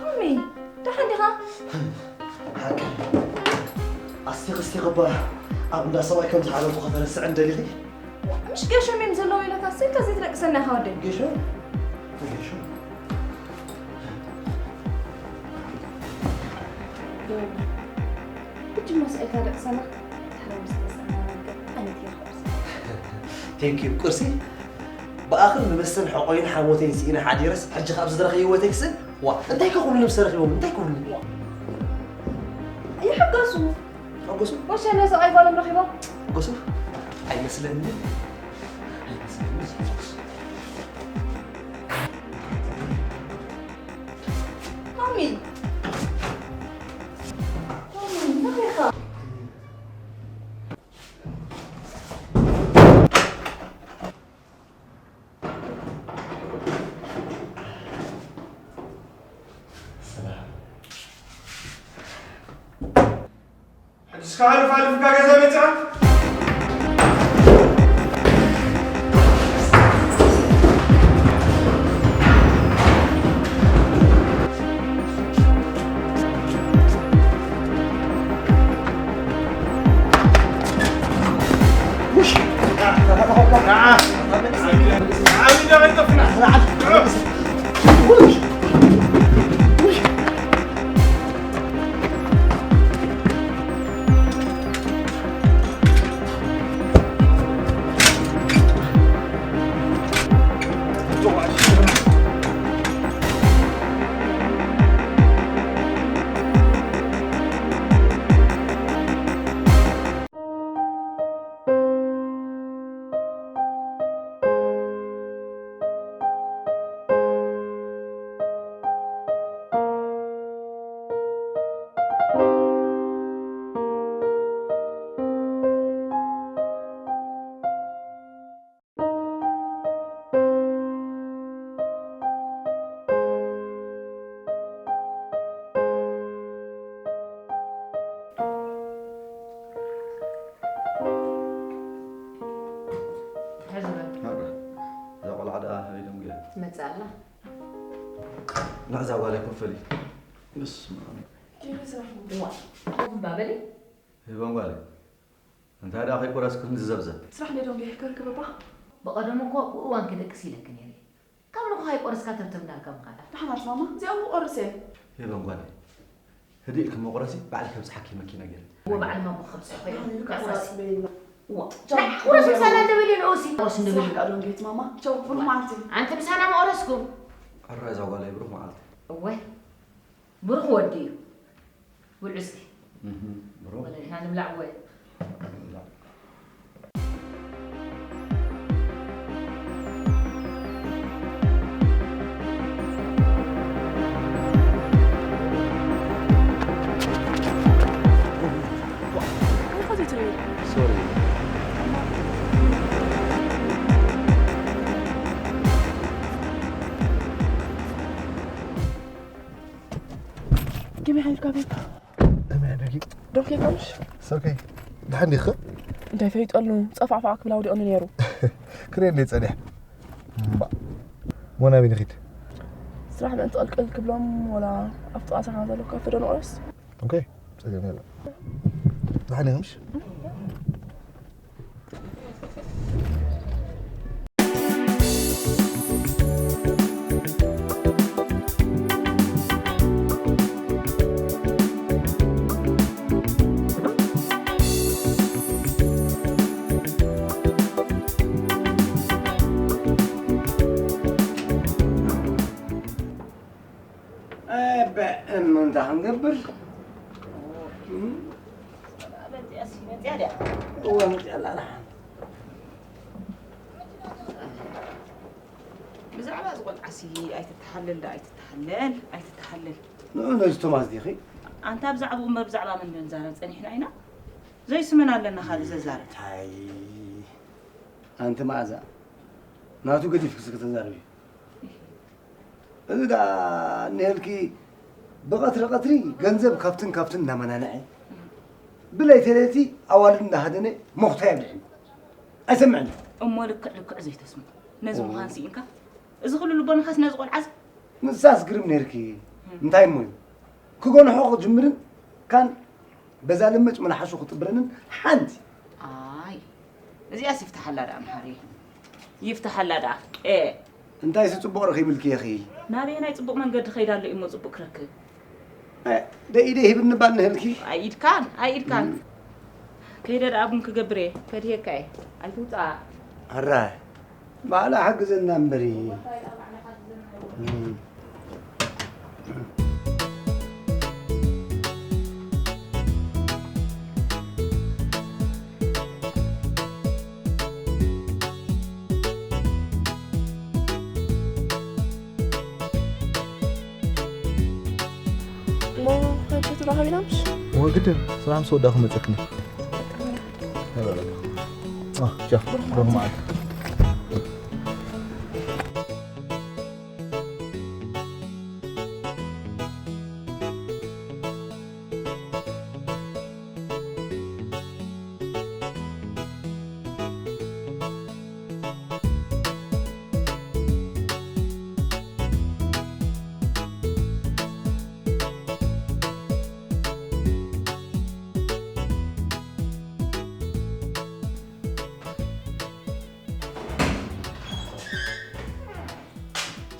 ማሚ፣ ደሓን ዲኻ? ሓቂ። ኣስቲኽ፣ ኣስቲኽ እባ ኣብ እንዳ ሰብኣይ ከም ዝሓለፉ ከተረስዕን ደሊኺ? ምሽ ገሾም እዮም ዘለዉ ኢለካ፣ ስልካ ዘይትደቅሰና ኢኻ ወደይ። ገሾም? ገሾም? ሕጂ መስእልካ ደቅሰና፣ ድሕሪ ምስ ደቅሰና፣ ኣነት ኢኻ ቁርሲ። Thank you። ቁርሲ ብኣኽን ብመስተን ሕቆይን ሓሞተይን ስኢነ ሓዲረስ፣ ሕጂ ካብ ዝደረኸ ህይወተይ ክስን፣ ዋ፣ እንታይ ከ ክብሉ ምስ ተረኺቦም፣ እንታይ ክብሉ? ይሕገሱ። ሕገሱ? ወሸነ ሰብኣይ ጓሎም ረኺቦም። ሕገሱ? ኣይመስለንን። ኣይመስለንን። ማሚ! ማሚ፣ እንታይ ኢኻ? ሰላም። ሕጂ እስከ ሓልፍ ሓልፍ እካ ገዛ መጺኣ። ሕዚ በል። እዛ ቆልዓ ደኣ ኣበይ ደንጉያ? ትመጽእ ኣላ። ንዕዛ ጓል ኣይኮፈል እዩ። በስመ ኣብ። ዋ፣ እምባ በሊ። ሄበን ጓለይ፣ እንታይ ደኣ ከይቆረስኩ ክንዲ ዘብዘብ? ስራሕ ዶ ደንጉየ ከርክብ እባ? ብቐደሙ እኮ ብእዋን ክደቅስ ኢለኪ ነይረ። ካብ ንኹ ከይቆረስካ ተብተብ እንዳልካ ምኻድ። ደሓን ኣርስ ማማ፣ እዚኣ እኮ ቆርስ እየ። ሄበን ጓለይ፣ ህድእ ኢልኪ መቑረሲ ባዕሊ ከብጽሓኪ መኪና ገይረ። እወ፣ ባዕሊ ማማ ከብጽሖ እየ። ኣይ፣ ቃ ቁረሲ። ስራሕ በይና። እወ። ቻው። ናይ ቁረሲ ምሳና እንደበልዮ ንኡሲ። ቁረሲ እንደበልዮ። ስራሕ ቃ ደንጉየት ማማ። ቻው፣ ብሩኽ መዓልቲ። ኣንቲ ምሳና መቑረስኩም። ኣረ እዛ ጓለይ፣ ብሩኽ መዓልቲ። እወ። ብሩኽ ወዲ እዩ። ብልዑ እስኪ። እህ፣ ብሩኽ። ወለ ንሕና ንብላዕ እወ። ንብላዕ። እንታይ ኾን ትሪኢ? ሶሪ። ከመይ ሓሊፍካ ቤት? ከመይ ሓሊፍኪ? ዶክ የቀምሽ? It's okay። ደሓን ዲኺ? እንታይ ፈሊጠሉ? ጸፋዕፋዕ ክብል ኣውዲቑኒ ነይሩ። ክርእየኒ ጸኒሐ። እምባእ። እሞ ናበይ ንኺድ? ስራሕ ምእንቲ ቅልቅል ክብሎም ወላ ኣብቲ ጥቓ ስራሕና ዘሎ ካፈ ዶ ንቑረስ? ኦኬ፣ ጸገም የለን። ደሓን ኢኺ ምሽ? እበ፣ እሞ እንታይ ክንገብር? መጺኣ፣ መጺኣ ድያ? እወ፣ መጺኣ ኣላ። ብዛዕባ እዚ ቆልዓሲ ኣይትተሓለል ዳ፣ ኣይትተሓለል፣ ኣይትተሓለል። ንዑ ነዚ ቶማስ ዲኺ? ኣንታ ብዛዕባኡ እምበር ብዛዕባ መን ዶ ንዛረብ ጸኒሕና ኢና? ዘይስመን ኣለና ካልእ ዘዛርብ። ታይ፣ ኣንቲ መኣዛ፣ ናቱ ገዲፍክስ ከተዛርቢ። እዚ ደኣ እኒሀልኪ ብቐትሪ ቀትሪ ገንዘብ ካብትን ካብትን እናመናንዐ፣ ብለይቲ ለይቲ ኣዋልድ እንዳሃደነ ሞኽታይ ኣብልዕኒ። ኣይሰምዕን። እሞ ልክዕ ልክዕ ዘይተስምዖ። ነዚ ኦ። ምዃን ስኢንካ? እዚ ኩሉ ልቦናኻስ ነዚ ቆልዓዚ? ንሳስ ግርም ነይርኪ። እንታይ እሞ እዩ? ክጎንሖ ክጅምርን ካን በዛ ልምጭ መልሓሹ ክጥብረንን ሓንቲ። ኣይ እዚኣስ ይፍትሓላ ደኣ መሓሪ ይፍትሓላ ደኣ። ኤ እንታይ ስጽቡቕ ረኺብልኪ ኢኺ? ናበየናይ ጽቡቕ መንገዲ ከይዳ ኣሎ እሞ ጽቡቕ ክረክብ? ደኢደ ሂብኒ ባል ንህልኪ። ኣይኢድካን ኣይኢድካን። ከይደ ደኣ ቡን ክገብር እየ ከድህየካ እየ። ኣይትውጻእ። ኣራይ ባዕላ ሓግዘና እምበሪ። እሞ ሕጂ ተራኸቢና ምሽ? እወ ግድን፣ ስራሕ ምስ ወዳእኹ መጺኽኒ። ቻው፣ ብሩኽ መዓልቲ።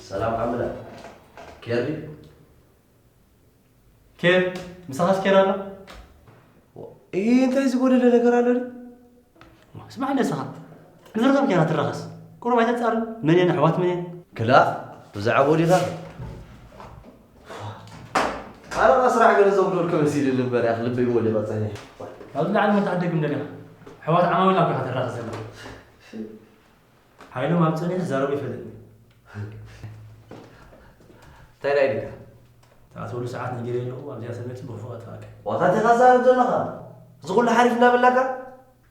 ሰላም ሓምለ ኬሪ ኬር ምሳኻስ ኬር ኣሎ እ እንታይ ዝጎደለ ነገር ኣሎ ድዩ ስማዕ ነስኻ ንዝረኸብ ጌና ትረኸስ ቁሩብ ኣይተጻርን መን እየን ኣሕዋት መን እየን ክላእ ብዛዕባ ወዲኻ ኣረቓ ስራሕ ገለ ዘጉደልኩ መሲሉኒ እምበር ያኽ ልበይ ወሊቐ ጸኒሐ ኣብዚ ላዕሊ መታዕደግም ደሊኻ ኣሕዋት ዓማዊል ኣብ ዲኻ ትራኸስ ዘለኻ ሓይሎም ኣብ ጸኒሑ ዛረቡ ይፈልጥኒ። እንታይ ናይ ኢልካ? ትኣትወሉ ሰዓት ነጊረ ኣለኹ ኣብዚኣ ሰብ መጺ ብኽፉእ ኣጥፋእካ። ዋታ ዲኻ ትዛረብ ዘለኻ? እዚ ኩሉ ሓሪፍ እንዳበላካ?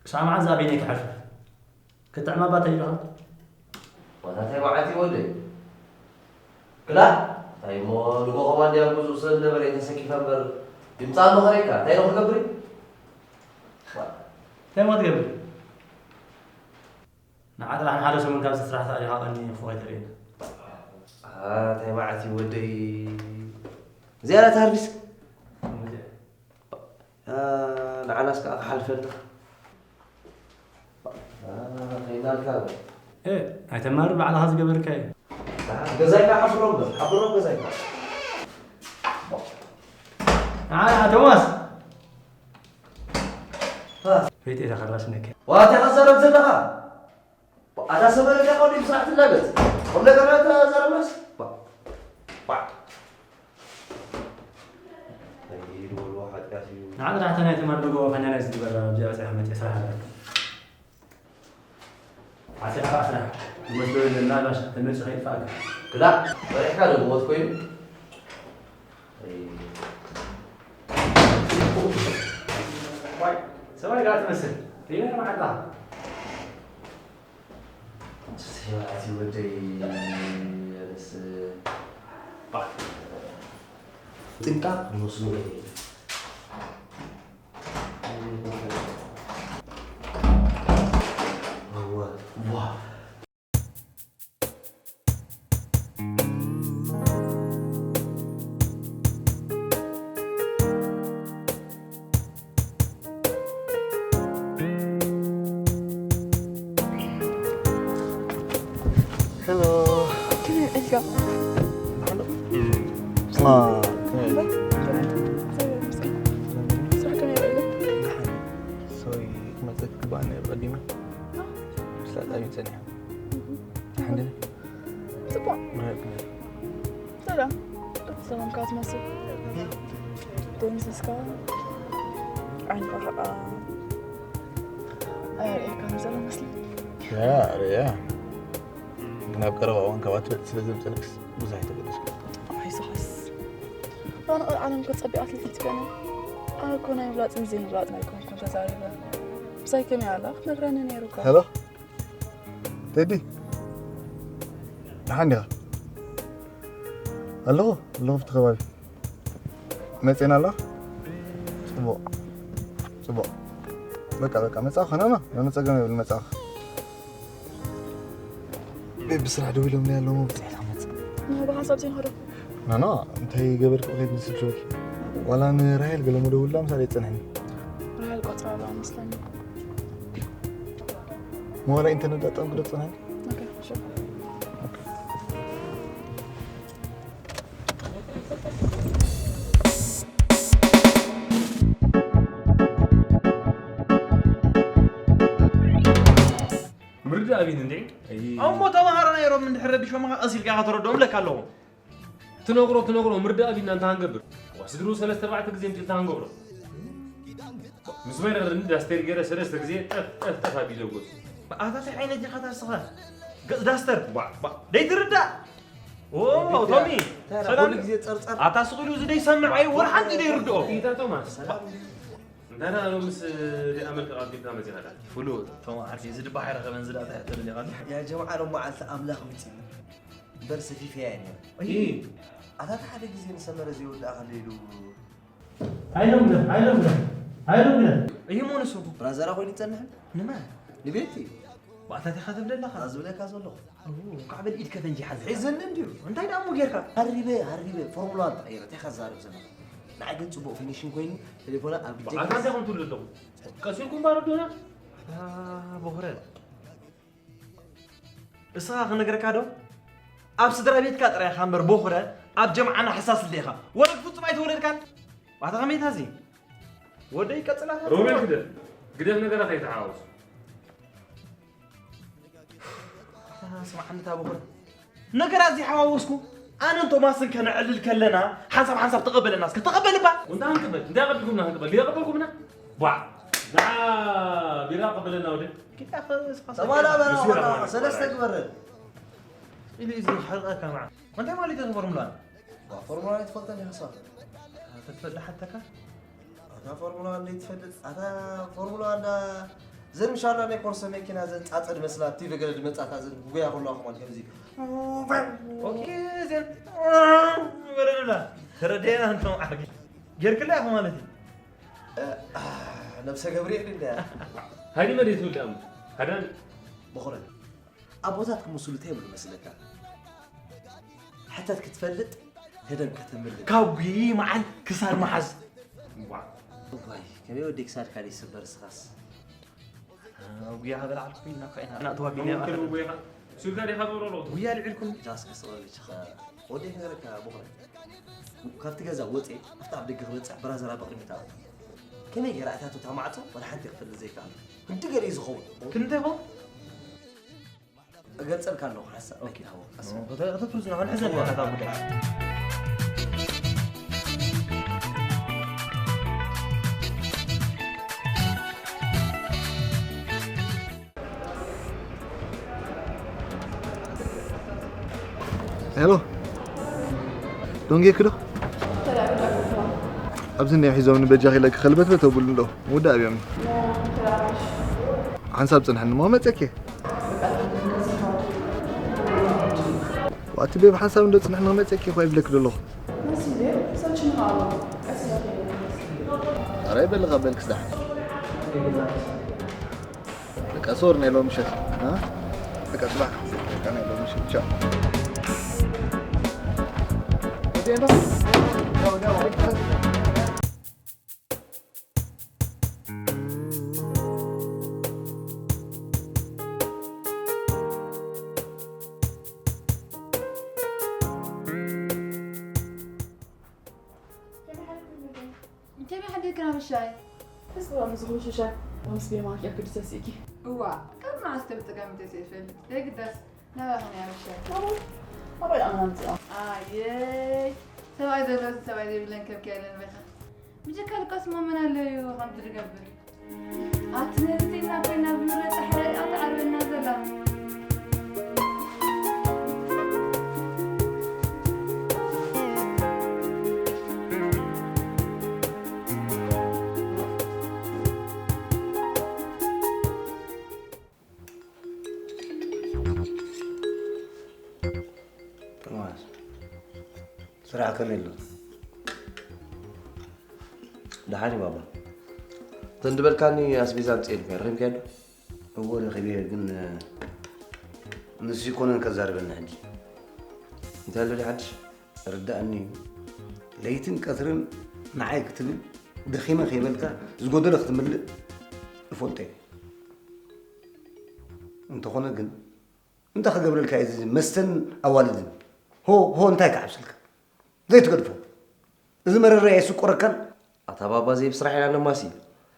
ክሳብ መዓዝ ኣብ በይነይ ክሓልፍ? ክጥዕም ኣባ እንታይ ኢልኻ? ዋታ እንታይ መዓት እዩ ወደይ? ክላ እንታይ እሞ ንጎ ኸማን ድያ ብዙ ሰብ ነበረ ተሰኪፈ እምበር ይምጻእ ኣሎ ኸረይካ እንታይ ነው ክገብር? እንታይ እሞ ትገብር? ንዓ ጥራሕ ንሓደ ሰሙን ካብዚ ስራሕ ተኣሊኻ ቀኒ ክፉእ ኣይተርእየና። እንታይ መዓት እዩ ወደይ ዝያዳ ታርቢስ ንዓናስ ከዓ ክሓልፈልና ከይናልካ ኣይተማሪ ባዕልኻ ዝገበርካዮ ገዛይካ ሓፍሮ እምበር ሓፍሮ ገዛይካ ቶማስ ፈይተ ኢለ ከራስነካ ዋቴ ከዘረብ ዘለኻ ኣታ ሰበረካ ቆዲ ብስራሕ ትላገጽ ቁም ነገር ተዛረብናስ ንዓቕዳዕታ ናይ ተማሪ ደጎ ፈናናይ ዝግበራ ኣብዚኣ በፂሓ መፅእ ስራሕ ኣለካ ዓሰርተ ኣስራ መስሎ የለና ባሻ ተመፅእ ከይጥፋእካ ክላ በሪሕካ ዶ ሞት ኮይኑ ሰብኣይ ጋር ትመስል ሪመ መዓጣ ስያት ወደይ ኣነስ ጥንቃ ንወስኑ Hello. Can I ask you? Sorry, ክመፀት ግባእ ነይሩ ቀዲመ። ስለ ጣቢን ፀኒሐ። ሓንደ ፅቡቅ ሰላም ሰላም ካብ ትመስል ደምሲስካ ዓይንካ ከዓ ኣየርእየካን ዘሎ መስሊ ያ ርያ ግን ኣብ ቀረባ እዋን ካብኣ ትበልፅ ስለ ዘምፀልክስ ብዙሕ ኣይተገደስኩ ኣይዞኻስ ኣነ ዓለም ከፀቢቓት ልትትከነ ኣነ እኮ ናይ ምብላፅን ዘይምብላፅን ኣይኮንኩን ተዛሪበ ብሳይ ከመይ ኣላ ክትነግረኒ ነይሩካ ሄሎ ቴዲ ደሓን ዲኻ ኣለኹ ኣለኹ ኣብቲ ከባቢ መፅእና ኣለኻ ፅቡቕ ፅቡቕ በቃ በቃ መፃእኻ ኖኖ ኖኖ ፀገም የብል መፃእኻ ቤቢ ስራሕ ደው ኢሎምለይ ኣለዉ ብፅሒት ክመፅእ ብሓንሳብ ዘይንኸዶ ናና፣ እንታይ ገበርኩ ከይድ ንስልችወኪ? ዋላ ንራሄል ገለ መደውላ ምሳሌ ይጸንሕኒ። ራሄል ቆጽራ ኣለዋ መስለኒ። መዋላ ኢንተርኔት ኣጣምቂ ዶ ጸንሕኒ? ኦኬ፣ እሺ። ምርዳእ ኣቢን እንዴ? እሞ ተምሃሮ ናይ ሮም እንድሕር ረቢሾምኻ ቀስ ኢልካ ኢኻ ተረድኦም ለካ ኣለዎ። ትነግሮ ትነግሮ ምርዳእ ኣቢና እንታይ ክንገብር? ዋስድሩ ሰለስተ ኣርባዕተ ግዜ ምጭልታ ክንገብሮ። ምስ መረርኒ ዳስቴር ገይረ ሰለስተ ግዜ ጠፍ ጠፍ ጠፍ ኣቢለ ጎት። ኣታ እንታይ ዓይነት ኢኻ ታስኻ? ገጽ ዳስተር ባ- ባ- ደይትርዳእ። ኦ ቶሚ ተራ ሰላም። ኩሉ ግዜ ጸርጸር። ኣታ ስቕ ኢሉ እዚ ደይሰምዕ ኣይ ወላ ሓንቲ ደይርድኦ። ኢታ ቶማስ። እንታይ ደኣ ሎምስ ደኣ መልክዕ ኣቢልካ መጺኻ ደኣ? ፍሉ ቶም ዓርኪ እዚ ድባ ኣይረኸበን ዝዳ ተሕተ ደሊኻ። ያ ጀምዓ ሎም መዓልቲ ኣምላኽ ምጺና እምበር ሰፊፈያ እየ ነይረ። እይ። ኣታ ሓደ ግዜ ንሰመረ ዘይወዳእኻ ኢሉ ኣይሎም ግደፍ፣ ኣይሎም ግደፍ፣ ኣይሎም ግደፍ። ይህ ሞ ንሱ ብራዘራ ኮይኑ ይጸንሕ ንማ ንቤቲ ባእታት ኢኻ ትብል ኣለኻ። ዝብለካ ዘለኹ ካዕ በል ኢድከ ፈንጂ ሓዝ ሒዘኒ እንድዩ። እንታይ ደኣ እሞ ጌርካ? ሃሪበ ሃሪበ ፎርሙላ ተቐይረ እንታይ ከዛርብ ዘለኹ። ንዓይ ግን ጽቡቕ ፊኒሽን ኮይኑ ቴሌፎና ኣብ ብዓታ እንታይ ከም ትብሉ ኣለኹ? ቀሲልኩም ባረዶና? ቦኽረ እስኻ ክነግረካ ዶ ኣብ ስድራ ቤትካ ጥራይ ኢኻ እምበር ቦኽረ ኣብ ጀምዓና ሓሳስ እንደ ኢኻ ወላ ፍጹም ኣይተወለድካን። ባታ ከመይታ እዚ ወደይ ቀጽላ ሮቤል ግደፍ፣ ግደፍ ነገራት ኣይተሓዋውስ። ስማዓኒ እታ ቦኽረ ነገራት ዘይሓዋወስኩ ኣነን ቶማስን ከነዕልል ከለና ሓንሳብ ሓንሳብ ተቐበለና እስከ ተቐበልባ። እንታይ ክንቅበል? እንታይ ቀቢልኩምና ክንቅበል? ሊያቀበልኩምና? ቧዕ! ንዓ ቢራ ቀበለና ወደ ተማላ በላ ሰለስተ ግበረን ኢሉ እዩ ዝሓርቐካ መዓ እንታይ ማለት እዩ ፎርሙላ ፎርሙላ ኣይትፈልጠን ኢኻ ሳብ ተትፈልጥ ሓተካ ኣታ ፎርሙላ እንደ ትፈልጥ ኣታ ፎርሙላ እንዳ ዘን ምሻላ ናይ ኮርሰ መኪና ዘን ጻጸ ድመስላ ቲቪ ገለ ድመጻታ ዘን ጉያ ከለዋ ከማን ከምዚ ኦኬ ዘን በለሉላ ተረደና እንቶም ዓርጊ ጌርክላ ኢኹ ማለት እዩ ነብሰ ገብርኤል እንደ ሃዲ መሬት ውልዳም ሃዳን በኹረ ኣቦታት ክምስሉ እንታይ ይብሉ መስለካ? ሕተት ክትፈልጥ ህደም ከተምልጥ ካብ ጉይ መዓል ክሳድ መሓዝ ዋይ ከመይ ወዲ ክሳድካ ደይስበር ስኻስ ጉያ በልዓልኩ ኢና ኮይና እና ተዋቢና ሱልካ ዲኻ ዞሮ ኣለኹ ጉያ ልዒልኩም ጃስ ከስበልችኻ ወዲ ክነረካ በኹረ ካብቲ ገዛ ወፀ ኣብቲ ኣብ ደገ ክበፅሕ ብራዘራ ብቕድሚት ኣለ ከመይ ገይራ እታቱ ታማዕፆ ወላ ሓንቲ ክፈልጥ ዘይከኣል ክንዲ ገለ እዩ ዝኸውን ክንዲ ኹም እገልፀልካ ኣለኹ ሓሳብ መኪና ሃወ ከተፍርሱና ክንሕዘና ናታ ጉዳይ ሄሎ ዶንጌ ክዶ ኣብዚ ናይ ሒዞም ንበጃ ኺለክ ኸልበት በተው ብሉ እንዶ ውዳ ኣብዮም ሓንሳብ ጽንሐኒ ሞ መጸኪ ዋቲ ቤብ ሓንሳብ እንዶ ጽንሐኒ መጸኪ ኳይ ብለክ ደለኹ ኣረ ይበልኻ በልክስ ዳሕ በቃ ሶር ናይ ሎሚ ምሸት በቃ ጽባሕ በቃ ናይ ሎሚ ምሸት ቻው እንታይ ሓደግና ብሻይ እስኻ ምስ ኹሽሻ ምስ ቤማ ኪያ ክድሰስ ኢኪ እዋ ካብ መዓስ ከም ጸጋሚ ተሰይፈልጥ ዘይግዳስ ናባኹም እያ ብሻይ ኣባይ ኣማምፅኣ ኣየይ ሰብኣይ ዘለዎስ ሰብኣይ ዘይብለን ከብኪ ኣይለን በኻ ብጀካ ልቃስ ማመን ኣለዩ ከምዚ ዝገብር ኣቲ ነዚና ኮይና ብምረፃ ሓዳሪ ኣታ ዓርበና ዘላ ስራሕ ከመይ ኣሎ? ደሓን እዩ ባባ። እተን ዝበልካኒ ኣስቤዛ ኣምፅኤልካ ረኺብካዮ ዶ? እዎ ረኺበዮ ግን ንሱ ይኮነን ከዛርበኒ ሕጂ። እንታይ ኣሎ ድዩ ሓድሽ? ርዳእኒ እዩ። ለይትን ቀትርን ንዓይ ክትብል ደኺመ ከይበልካ ዝጎደለ ክትምልእ እፈልጦ እየ። እንተኾነ ግን እንታይ ክገብረልካ እዩ እዚ መስተን ኣዋልድን? ሆ ሆ እንታይ ክዓብሰልካ? ዘይትገድፎ። እዚ መረረ የስቆረካን? ኣታ ባባ ዘይብ ስራሕ ኢና ነማሲ።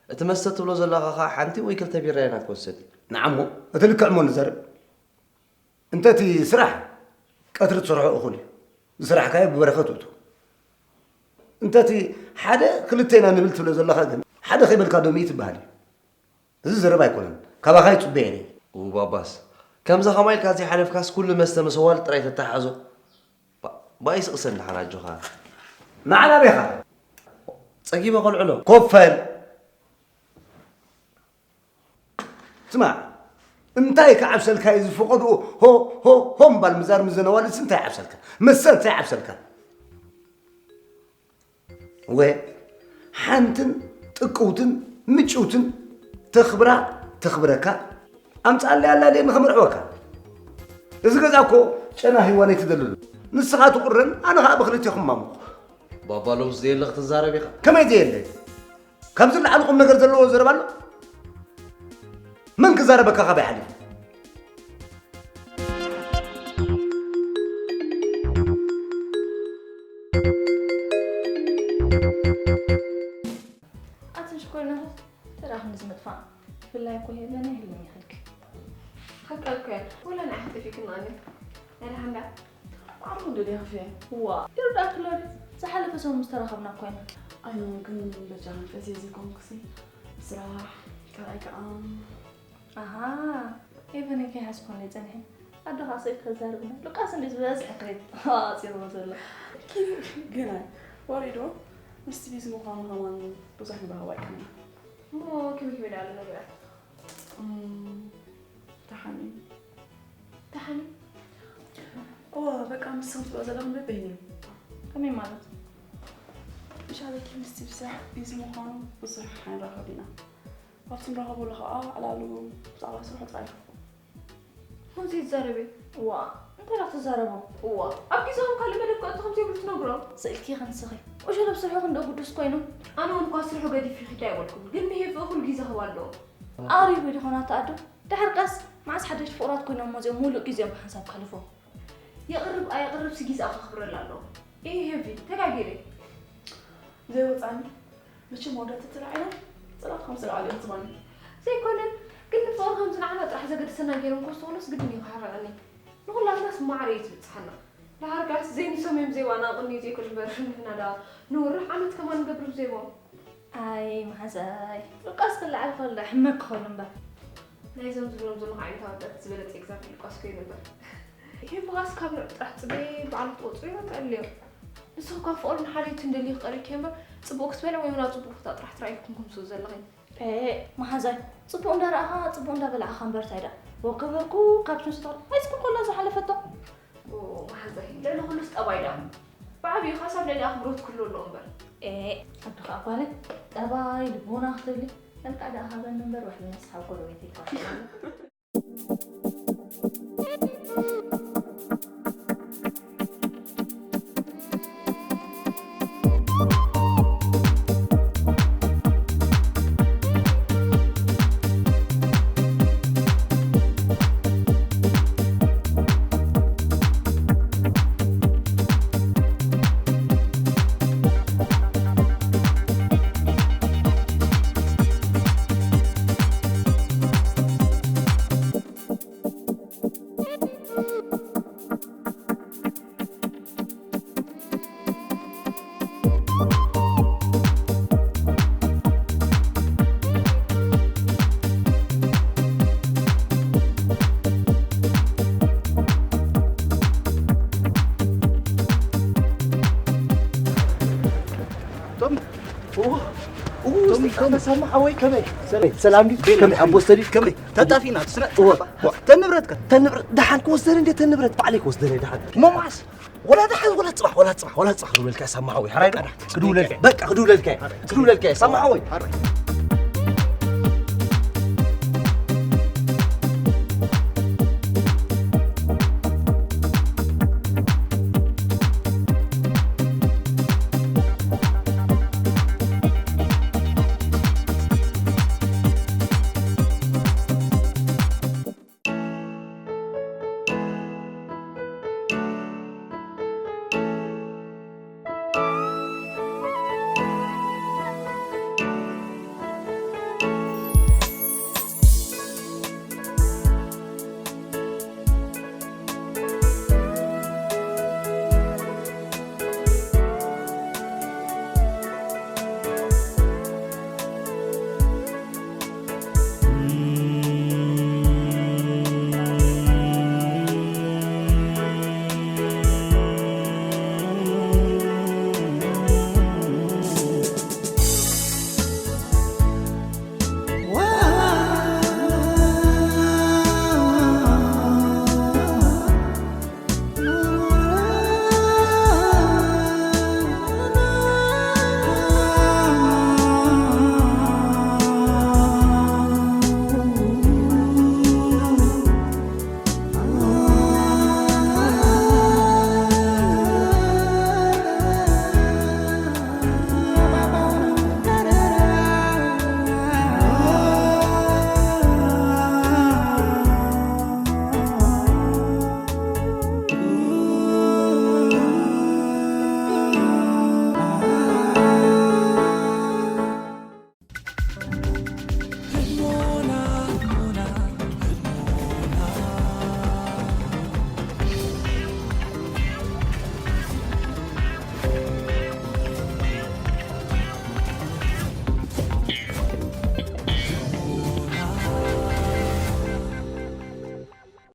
እቲ መስተ ትብሎ ዘለኻ ኸዓ ሓንቲ ወይ ክልተ ቢራ ኢና ክወሰድ። ንዓሞ እቲ ልክዕ እሞ ንዛረብ። እንተ እቲ ስራሕ ቀትሪ ትሰርሖ እኹል እዩ። ዝሰራሕካዮ ብበረኸት ውእቱ። እንተ እቲ ሓደ ክልተ ኢና ንብል ትብሎ ዘለኻ ግን ሓደ ከይበልካ ዶ ሚእቲ ይበሃል እዩ። እዚ ዘረባ ኣይኮነን። ካባኻ ይጽበ እየ። ውባባስ ከምዛ ኸማይ ኢልካ ዘይሓለፍካስ ኩሉ መስተ ምስ ኣዋልድ ጥራይ ተተሓሕዞ። ባ- ባይ ስቕሰን ደሓን ኣጆኻ። ንዓና ቤኻ። ጸጊበ ከልዕሎ። ኮፍ በል። ስማዕ፣ እንታይ ክዓብሰልካ እዩ ዝፈቐድኡ? ሆ ሆ ሆ እምባል ምዛር ምዘን ኣዋልድስ እንታይ ይዓብሰልካ? መስተ እንታይ ይዓብሰልካ? ወ ሓንትን ጥቅውትን ምጭውትን ተኽብራ ተኽብረካ ኣምጻኣለይ ኣላልየ ንኸምርዕወካ። እዚ ገዛ እኮ ጨና ህይዋን ኣይትደልሉ። ንስኻ ትቑረን ኣነ ኸኣ ብኽልቴኹም ማሙቕ። ባባ ሎምስ ዘየለ ክትዛረብ ኢኻ። ከመይ ዘየለ? ካብዚ ንላዕሊ ቁም ነገር ዘለዎ ዘረባ ኣሎ? መን ክዛረበካ ካባይ ሓሊፉ? ኣትን ሽኮሪናታት ተራኽኒ ዝመጥፋእ ብፍላይ እኮ ሄለን ኣይህልን ይኽልኪ። ሓቂ እኮ እያ። ወላ ንዓኺ ጠፊእክኒ ኣነ። ናይ ደሓን ደኣ? ቋዕሙ እንዶ ዲኻ ኸፍየ? ዋ፣ ይርዳእኪ ሎሪ። ዝሓለፈ ሰሙን ምስ ተራኸብና እኮ ኢና። ኣይ ኖ፣ ግን በጃ መንፈስየ ዘይኮንኩሲ፣ ስራሕ፣ ካልኣይ ከኣ ኣሃ፣ ኤቨን ከይሓዝኩ እንደ ጸኒሐ። ኣዶ ከኣ ሰይፍ ከዛርብና። ሉቃስ እንደ ዝበዝሐ ክሬት ኣጺርዎ ዘሎ። ግን ኣይ፣ ወሪዶ፣ ምስቲ ቢዚ ምዃኑ ከማን ብዙሕ ንራኸብ ኣይኮንና። እሞ ከመይ ከመይ ደኣ ኣሎ ነገራት? እም፣ ተሓኒ። ተሓኒ? እወ፣ በቃ ንስኹም ትብልዎ ዘለኹም በበይኑ እዩ። ከመይ ማለት? ምሻለኪ ምስቲ ብስራሕ ቢዚ ምዃኑ ብዙሕ ኣይንራኸብ ኢና። ኣብቲ ንራኸበሉ ኸዓ ዕላሉ ብዛዕባ ስርሑ ጥራይ እዩ። ከምዚ ይዛረብ እዩ። እዋ፣ እንታይ ደኣ ትዛረቦ? እዋ፣ ኣብ ግዜኹም ካልእ መደብ ከእቱ ከም ዘይብሉ ትነግሮ። ስእልኪ ኢኺ ንስኺ። ቁሸ ኣብ ስርሑ ክንደኡ ግዱስ ኮይኑ። ኣነ እውን እኳ ስርሑ ገዲፍ ይኺድ ኣይበልኩን፣ ግን ንሄቪ እኹል ግዜ ክህባ ኣለዎ። ኣሪቡ ይኾን ኣታ ኣዶ? ደሓር ቀስ፣ መዓስ ሓደሽቲ ፍቑራት ኮይኖም መዚኦም ሙሉእ ግዜኦም ብሓንሳብ ከሕልፉ? የቕርብ ኣየቕርብሲ ግዜኣ ከኽብረላ ኣለዎ። እየ ሄቪ፣ ተጋጊረ። ዘይወጻኒ፣ መቸም ኣወዳት ተተላዒሎም፣ ጽላእቲ ከም ዝለዓሉ እዮም ትባኒ። ዘይኮነ፣ ግን ንፍቕሪ ከምዚ ንዓና ጥራሕ ዘገድሰና ገይሮም ከስተውዕሎስ ግድን እዩ ክሕርቐኒ። ንኹላትናስ ማዕረ እዩ ዝብጽሓና። ደሓር ከኣስ ዘይንሶም እዮም ዘይባና ቅንዩ ዘይኮን እምበር፣ ንሕና ደኣ ንወርሕ ዓመት ከማን ንገብር ብዘይቦም። ኣይ መሓዛይ፣ ሉቃስ ክለዓል ከሎ ሕመክ ክኸውን እምበር። ናይዞም ዝብሎም ዘለኹ ዓይነት ኣወዳት ዝበለጸ ኤግዛምፕል ሉቃስ ኮይኑ እምበር። ይሄ ብኻስ ካብ ንዑ ጥራሕ ጽበይ በዓል ክትወጽኡ ይረትዐሉ እዮም። ንስኹም ካብ ፍቕርን ሓልዮትን ደልዩ ክቐርብኪ እምበር፣ ጽቡቕ ክትበልዕ ወይ እውን ኣብ ጽቡቕ ቦታ ጥራሕ ትረኣይኩም ከምስኡ ዘለኺ። ኤ፣ መሓዛይ፣ ጽቡቕ እንዳረኣኻ፣ ጽቡቕ እንዳበላዕኻ እምበር ታይ ደኣ። ወከበርኩ ካብ ትንስቶ፣ ሃይስኩል ኮላ ዝሓለፈቶ። ኦ፣ መሓዛይ፣ ልዕሊ ኩሉስ ጠባይ ደኣ። ብዓብዩ ኻስ ኣብ ልዕሊ ኣኽብሮት ክህሉ ኣለዎ እምበር። ኤ፣ ኣዱ ኸኣ ጓለይ፣ ጠባይ፣ ልቦና ክትብሊ፣ መልክዕ ደኣ ሃበኒ እምበር፣ ዋሕዚ መስሓብ ጎረቤት ኣይትዋሕለኒ። ቶም፣ ኦ፣ ኦ፣ ቶም፣ ቶም። ሰማ ሓወይ፣ ከመይ? ሰላም፣ ሰላም ድዩ? ቤላ፣ ከመይ? ኣቦ ስተዲ? ከመይ? ተጣፊና፣ ትስነ-፣ እወ፣ እወ። ተንብረትካ፣ ተንብረት፣ ደሓን ክወስደን እንዴ ተንብረት? ባዕለይ ክወስደን እየ ደሓን። ሞማስ፣ ወላ ደሓን፣ ወላ ጽባሕ፣ ወላ ጽባሕ፣ ወላ ጽባሕ ክድውለልካ ሰማ ሓወይ። ሓራይ በቃ፣ ክድውለልካ፣ በቃ፣ ክድውለልካ፣ ሓራይ። ክድውለልካ፣ ሰማ ሓወይ። ሓራይ።